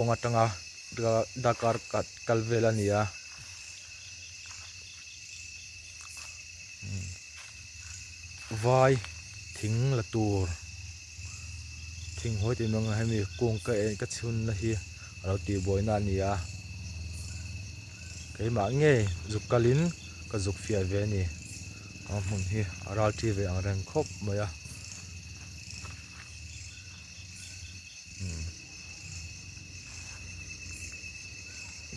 Kawng atanga darkar kal vel a ni a vai thing la tur thing hawi tih hmang hemi kung ka en ka chhun na hi a lo tih buai na a ni a keimah ngei zuk kal in ka zuk fiah ve a ni a hmun hi a ral thi ve ang reng khawp mai a.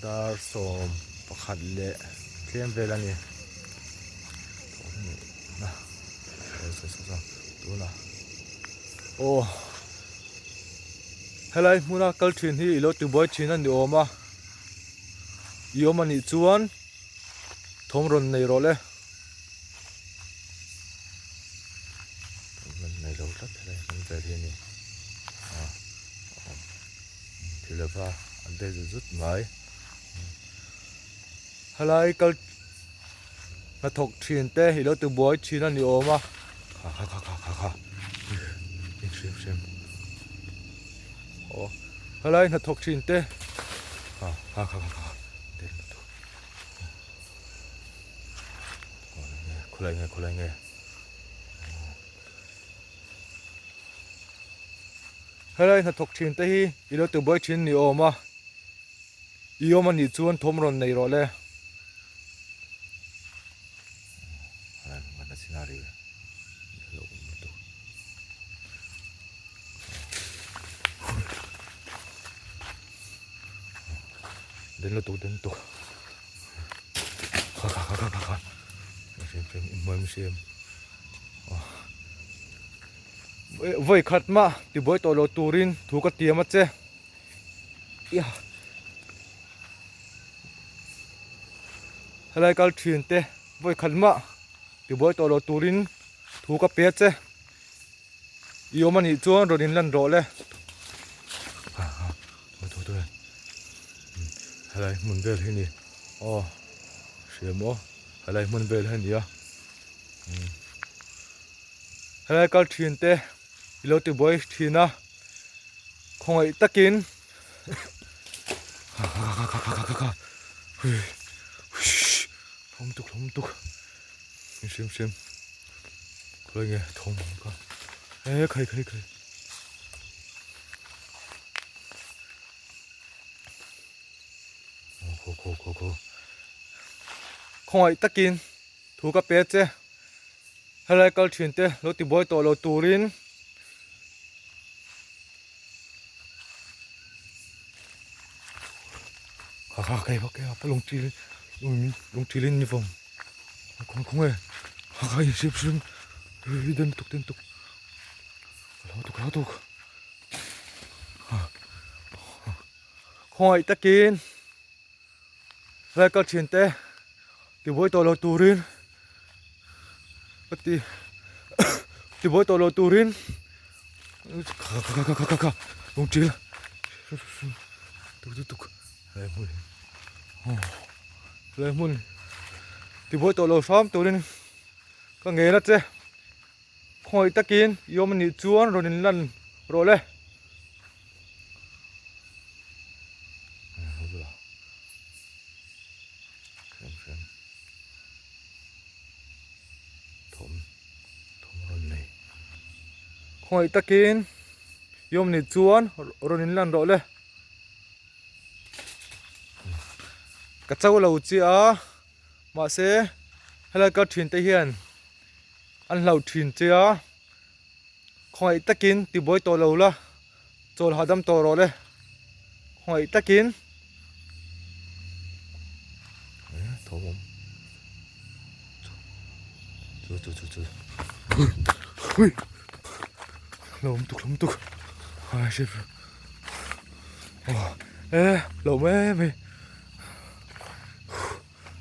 Dar 11 leh tlem vel a ni tunah aw helai hmuna kal thin hi ilo tibuai thin a ni awm a i awm a nih chuan thawm rawn nei rawh le. Hman nei lo tlat helai hman vel hi a ni a thil lova an vel zut zut mai helai kal hnathawk thin te i lo ti buai thin a ni awm a kha kha kha kha kha kha hrim hrim aw helai hnathawk thin te kha kha kha kha Khawlai nge khawlai nge Helai hnathawk thin te hi i lo tibuai thin ni awm a i awm anih chuan thawm rawn nei rawh le. Den lutuk den lutuk kha kha kha kha kha kha hrim hrim in hmuai hrim vawi khat mah tibuai tawh lo turin thu ka tiam a che ia helai kal thin te vawi khat mah tibuai tawh lo turin thu ka pe a che. I awm anih chuan rawn in lan rawh le. Helai hmun vel hi ni. Aw hria maw helai hmun vel hi a ni a. Helai kal thin te i lo ti buai thin a khawngaih takin hlawm tuk hlawm tuk. Hrim hrim khawi nge thawm awm kha e khai khai khai kho kho kho kho khawngaih takin thu ka pe che helai kal thin te lo ti buai tawh lo turin kha kha khai bawk e a lung thil lung thilin ni vawm. Kawng kawng e a kha in hrim hrim hi den tuk den tuk lo tuk lo tuk khawngaih takin helai kal thin te tibuai tawh lo turin ka ti tibuai tawh lo turin kha kha kha kha kha kha lung ṭil tuk tuk tuk helai hmun Helai hmun tibuai tawh lo hram turin ka ngen a che. Khawngaih takin i awm anih chuan rawn in lan rawh le. Khawngaih takin i awm anih chuan rawn in lan rawh le. Ka cho lo chiah a mahse helai kal thin te hian an hlauh thin che a khawngaih takin tibuai tawh lo la chawl hahdam tawh rawh le khawngaih takin chu chu chu chu hui hlawm tuk hlawm tuk ai hre e lo mai mai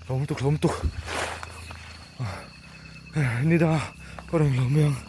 hlawm tuk hlawm tuk ni da ka rawn lo mai ang.